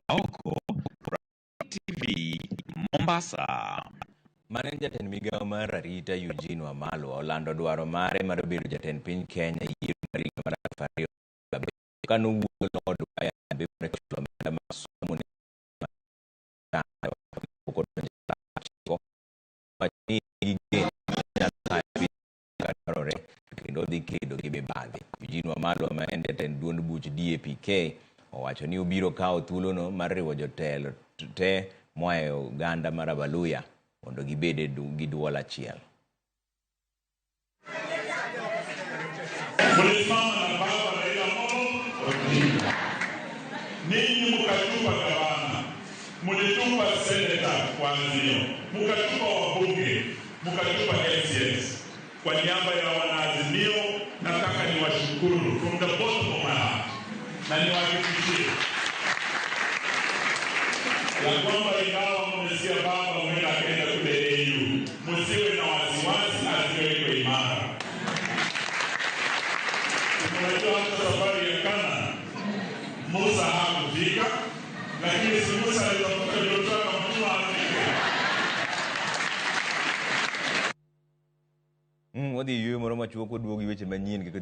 Aoko, TV, Mombasa. Mane en jatend migawo mar arita Eugene Wamalwa olando dwaro mare mar bedo jatend piny Kenya e yiero mar higa mar 2007 ka nowuoyo Lord Wayambe mar chulo omenda mar somo ne pok odonjo e klas ochiko, owacho ni en gi geno ni onyalo kayo piny kaka dwarore kendo odhi kedo gi mibadhi. Eugene Wamalwa ma en jatend duond buch DAP-K owacho ni obiro kawo thuolono mar riwo jotelo te moa e oganda mar Abaluya mondo gibed gi duol achiel. Mlisimama na baba Raila Amolo Odinga, ninyi mkatupa gavana, mlitupa seneta wa Azimio, mkatupa wabunge, mkatupa MCAs. Kwa niaba ya wanaazimio, nataka niwashukuru from the bottom of my heart na niwahakikishie ya kwamba ingawa mmesikia baba huenda akaenda kule AU, msiwe na wasiwasi, Azimio iko imara. Unajua hata safari ya Kana Musa hakufika, lakini si Musa alitafuta Joshua akamtuma afike. Wadhi e yueyo moro machuok waduogo gi weche manyien kik